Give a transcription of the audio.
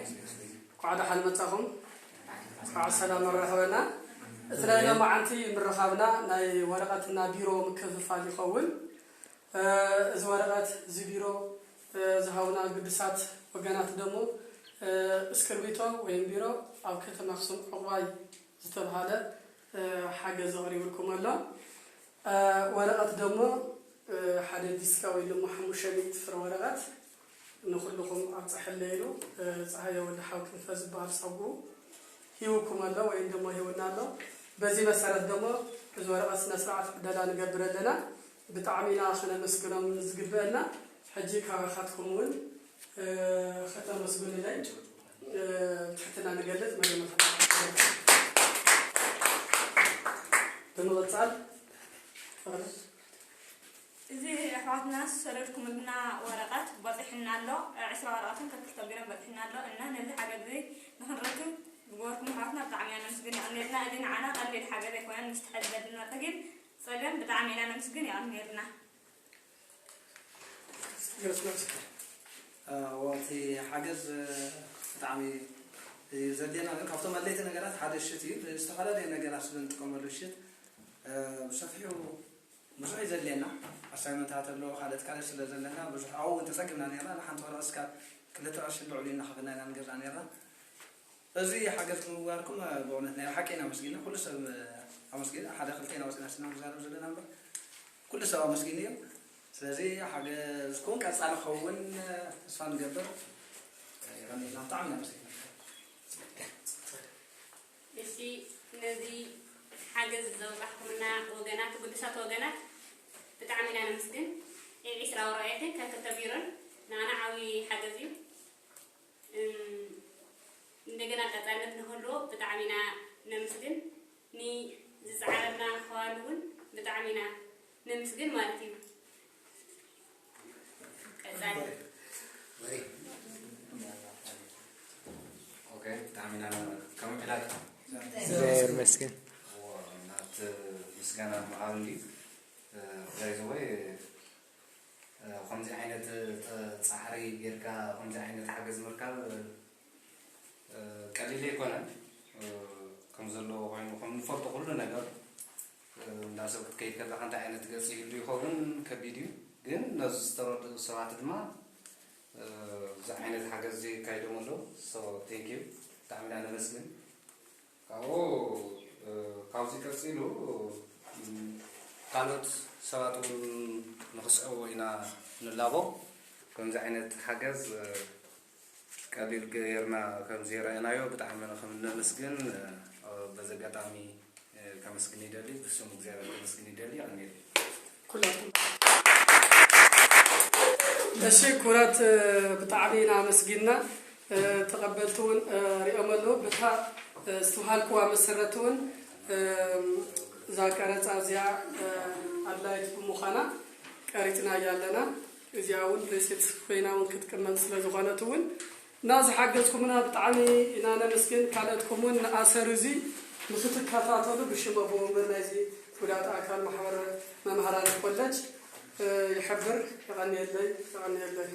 እንኳዕ ደሓን መጻኹም። እንኳዕ ሰላም ኣራኸበና። እቲ ናይ ሎማዓንቲ ምርኻብና ናይ ወረቐትና ቢሮ ምክፍፋል ይኸውን። እዚ ወረቐት እዚ ቢሮ ዝሃቡና ግዱሳት ወገናት ደሞ እስክርቢቶ ወይም ቢሮ ኣብ ከተማ ኣኽሱም ዕቑባይ ዝተብሃለ ሓገዝ ኣቕሪቡልኩም ኣሎ። ወረቐት ደሞ ሓደ ዲስካ ወይ ደሞ ሓሙሽተ ሚእቲ ፍረ ወረቐት ንኹልኹም ኣብፀሐለይ ኢሉ ፀሃየ ወልደ ሓው ክንፈ ዝበሃል ፀጉኡ ሂውኩም ኣሎ ወይም ደሞ ሂውና ኣሎ። በዚ መሰረት ደሞ እዚ ወረቐት ስነ ስርዓት ዕደላ ንገብር ኣለና። ብጣዕሚ ኢና ክነመስግኖም ዝግበአና። ሕጂ ካባኻትኩም እውን ከተመስግኑለይ ትሕትና ንገልጽ። መጀመርታ ብምቕጻል እዚ ኣሕዋትና ዝሰደድኩምልና ወረቐት በፂሕና ኣሎ። ዕስራ ወረቐትን ከክልተ ቢሮን በፂሕና ኣሎ እና ነዚ ሓገዝ እዚ ንክንረክብ ዝገበርኩም ኣሕዋትና ብጣዕሚ ኢና ነመስግን። የቐንየልና። እዚ ንዓና ቀሊል ሓገዝ ኣይኮነን። ምስቲ ሕዚ ዘለና ፀገም ፀገም ብጣዕሚ ኢና ነመስግን። የቐንየልና። እቲ ሓገዝ ብጣዕሚ እዩ ዘድልየና። ካብቶም ኣድለይቲ ነገራት ሓደ ሽት እዩ። ዝተፈላለዩ ነገራት ስለ እንጥቀመሉ ሽት ብሰፊሑ ብዙሕ እዩ ዘድልየና። ኣሳይመንታት ኣለዎ፣ ካልኦት ካልኦት ስለ ዘለና ብዙሕ ኣብኡ እውን ተፀጊምና ነርና። ንሓንቲ ወረቐት እስካብ ክልተ ቅርሺ ልዕሉ እናኸፈልና ኢና ንገዝኣ ነርና። እዚ ሓገዝ ምግባርኩም ብእውነት ናይ ብሓቂ ኢና ኣመስጊና። ኩሉ ሰብ ኣመስጊና። ሓደ ክልተ ኢና ወፂና ስና ንዛረብ ዘለና እምበር ኩሉ ሰብ ኣመስጊኑ እዩ። ስለዚ ሓገዝኩም ቀፃሊ ክኸውን ተስፋ ንገብር። የቐንየልና። ብጣዕሚ ኢና ኣመስጊና። እሺ ነዚ ሓገዝ ዘብቃሕኩምና ወገናት ግዱሳት ወገናት ብጣዕሚ ኢና ነመስግን። ዒስራ ወረቐትን ካብ ክልተ ቢሮን ንዓና ዓብዪ ሓገዝ እዩ። እንደገና ቀፃልነት ንክህልዎ ብጣዕሚ ኢና ነምስግን። ንዝፀዓረና ኣሕዋት እውን ብጣዕሚ ኢና ነምስግን ማለት እዩ። ቀፃሊ ኦኬ ብጣዕሚ ኢና ከም ዕላል እግዚኣብሔር ይመስገን። ናብቲ ምስጋና ምሃብ እንዲ ባይዘወይ ከምዚ ዓይነት ፃዕሪ ጌርካ ከምዚ ዓይነት ሓገዝ ምርካብ ቀሊል ኣይኮነን። ከም ዘለዎ ኮይኑ ከም ንፈልጦ ኩሉ ነገር እንዳ ሰብ ክትከይድ ከለካ እንታይ ዓይነት ገፅ ይህሉ ይኸውን ከቢድ እዩ። ግን ነዚ ዝተረድኡ ሰባት ድማ እዚ ዓይነት ሓገዝ የካይዶም ኣለዉ። So thank you ብጣዕሚ ኢና ነመስግን። ካብኡ ካብዚ ቀፂሉ ካልኦት ሰባት እውን ንክስዕቡ ኢና ንላቦ። ከምዚ ዓይነት ሓገዝ ቀሊል ገይርና ከም ዘይረኣናዮ ብጣዕሚ ከም ነመስግን በዚ ኣጋጣሚ ከመስግን ይደሊ። ብስም እግዚኣብሔር ከመስግን ይደሊ። ኣሜን። ኩላትኩም እሺ ክቡራት ብጣዕሚ ኢና ኣመስጊንና። ተቐበልቲ እውን ሪኦም ኣለዉ። በታ ዝተውሃልክዋ መሰረት እውን እዛ ቀረፃ እዚኣ ኣድላይት ብምዃና ቀሪፅናያ ኣለና። እዚኣ እውን ሪሲት ኮይና እውን ክትቅመጥ ስለ ዝኾነት እውን እና ዝሓገዝኩምና ብጣዕሚ ኢና ነመስግን። ካልኦትኩም እውን ንኣሰር እዚ ንክትከታተሉ ብሽም ኣቦ ወንበር ናይዚ ውላድ ኣካል ማሕበር መምሃራን ኮለጅ ይሕብር። የቐንየለይ፣ የቐንየለይ።